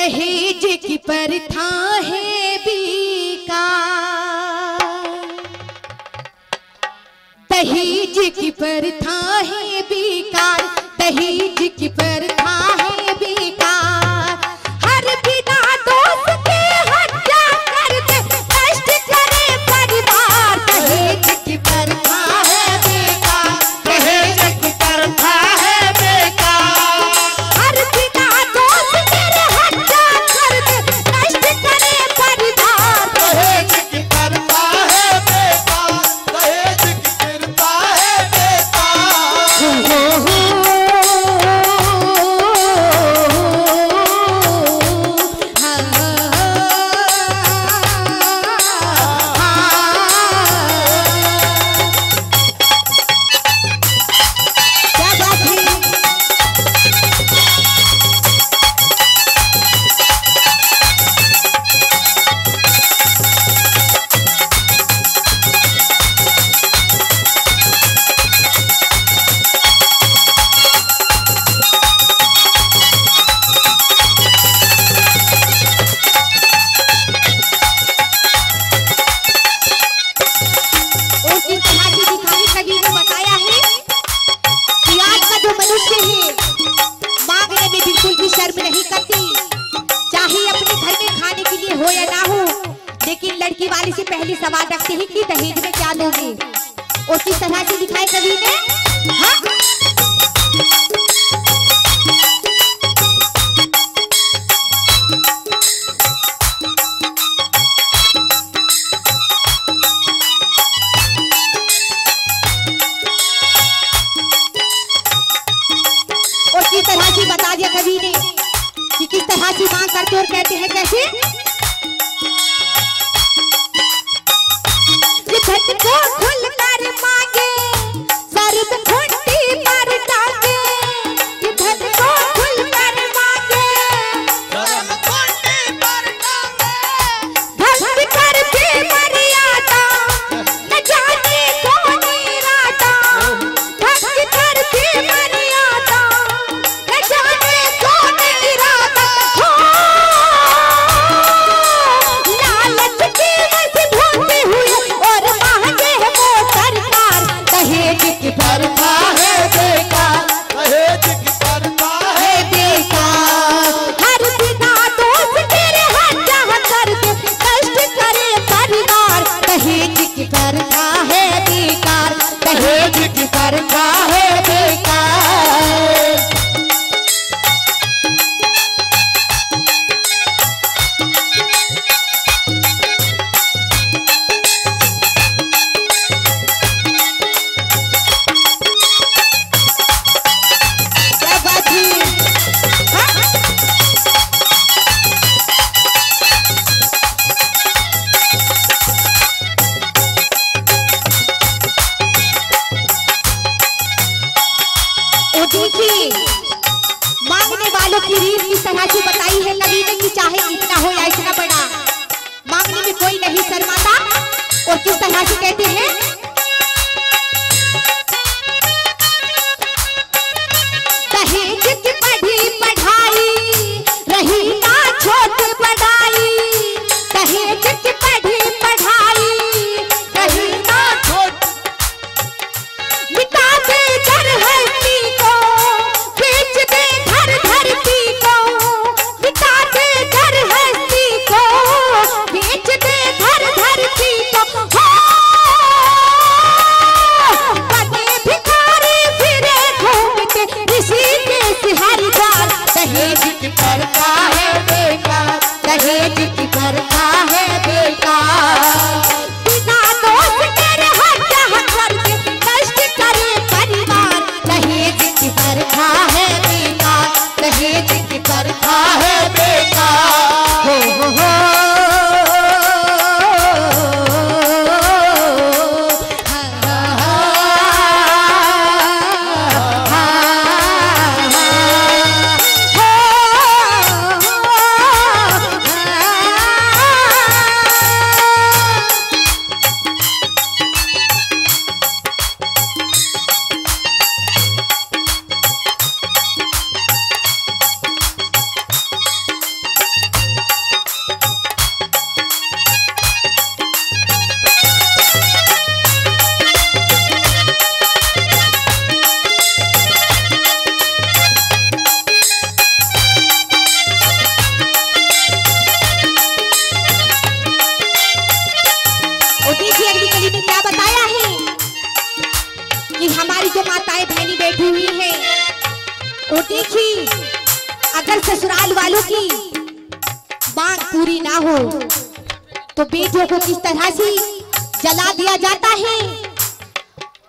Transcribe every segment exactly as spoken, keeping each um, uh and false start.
दहेज की प्रथा है बेकार, दहेज की प्रथा है बेकार, दहेज की प्रथा है बेकार। हर बिना दोष के हत्या कर दे, नष्ट करे परिवार। दहेज की प्रथा है बेकार, दहेज की प्रथा है बेकार। हर बिना दोष तेरे हत्या कर दे, नष्ट करे परिवार। दहेज की प्रथा है बेकार, दहेज की प्रथा है बेकार। क्या बात है। और किस तरह की दिखाई कवि ने बताया है कि आज का जो मनुष्य है, मांगने में बिल्कुल भी शर्म नहीं करती, चाहे अपने घर में खाने के लिए हो या ना हो, लेकिन लड़की वाले से पहले सवाल रखते हैं कि दहेज में क्या दोगे। और किस तरह से दिखाए कवि ने, हाँ? और किस तरह से बता दिया कवि ने कि किस तरह से मांग करते और कहते हैं कैसे। ये धन को खुलकर मांगे, शर्म खूंटी पर टांगे। ये धन को खुलकर मांगे, शर्म खूंटी पर टांगे। भंग कर दे मर्यादा, न जाने कौन इरादा। भंग कर दे मर्यादा, न जाने कौन इरादा। हो, लालच की वश धोती हुई और महंगे वो सरकार। दहेज की प्रथा है बेकार, दहेज की प्रथा है बेकार। हर बिना दोष तेरे हत्या कर दे, नष्ट करे परिवार। दहेज की प्रथा है बेकार, दहेज की प्रथा है बेकार। क्या बात है? हाँ? और देखिए, मांगने वालों की रीत किस तरह से बताई है कवि ने कि चाहे कितना हो या इतना बड़ा, मांगने में कोई नहीं शर्माता। और किस तरह से कहते हैं, दहेज की पढ़ी पढ़ाई, रही ना छोट बड़ाई। दहेज की पढ़ी पढ़ाई, रही ना छोट। मिटा दे घर हस्ती को, बेच दे घर धरती को। मिटा दे घर हस्ती को, बेच दे घर धरती को। हो, बने भिखारी फिरे घूमते ऋषिकेश हरिद्वार। दहेज की प्रथा है बेकार, दहेज की प्रथा है बेकार। बिना दोष तेरे हत्या कर दे, नष्ट करे परिवार। दहेज की प्रथा है बेकार, दहेज की प्रथा है बेकार। हो, हो, हो। देखिए, अगर ससुराल वालों की मांग पूरी ना हो तो बेटियों को किस तरह से जला दिया जाता है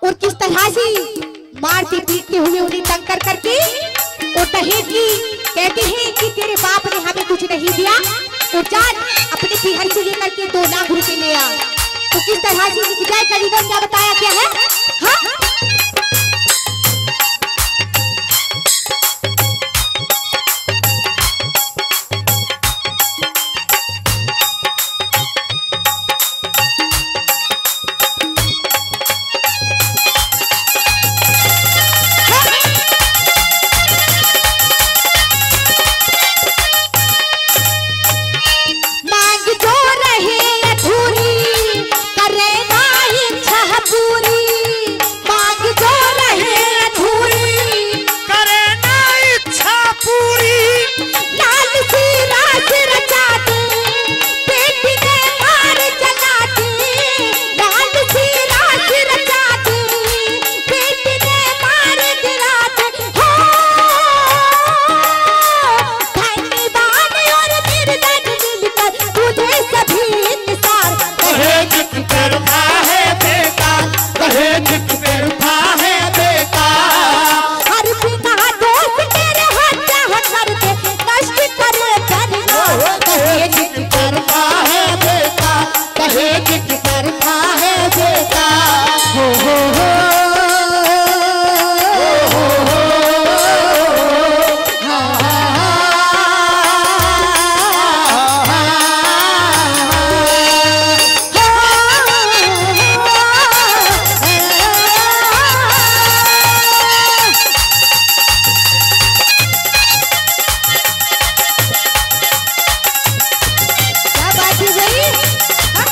और किस तरह से मारते पीटते हुए उन्हें तंग कर करके और दहेज की कहते हैं कि तेरे बाप ने हमें कुछ नहीं दिया, तो जा अपने पीहर से लेकर के दो लाख रुपए ले आ। तो किस तरह से इनकी जाए करीबन क्या बताया गया है? हाँ? मांग जो रहे अधूरी, करे ना इच्छा पूरी। मांग जो रहे अधूरी, करे ना इच्छा पूरी। लाल सी रास रचा दे, बेटी ने मार जला दे। लाल सी रास रचा दे, बेटी ने मार गिरा दे। हो, धनवान और निर्धन मिलकर तुझे सभी इंतजार। दहेज की प्रथा है बेकार, दहेज की प्रथा है बेकार। हर बिना दोष तेरे हत्या कर दे, नष्ट करे परिवार। दहेज की प्रथा है बेकार, दहेज की प्रथा है बेकार। हो, हो, हो। क्या बात हो गई? हाँ?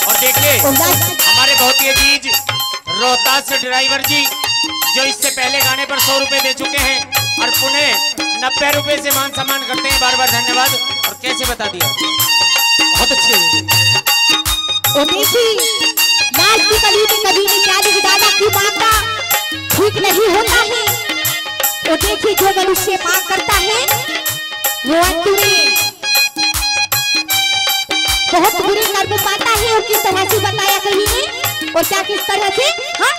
और देखिए, हमारे बहुत ही अजीज रोहतास से ड्राइवर जी, जो इससे पहले गाने पर सौ रुपए दे चुके हैं और पुनः नब्बे रुपए से मान सम्मान करते हैं। बार बार धन्यवाद। और कैसे बता दिया? बहुत अच्छे। और देखिए, लाज की कली में कभी नहीं, क्या नहीं, दादा की मांग का ठीक नहीं होता है। और देखिए, जो मनुष्य मांग करता है, वो अंत में बहुत बुरे कर्म पाता है। और किस तरह से बताया कहीं ने, और क्या किस तरह से, हाँ,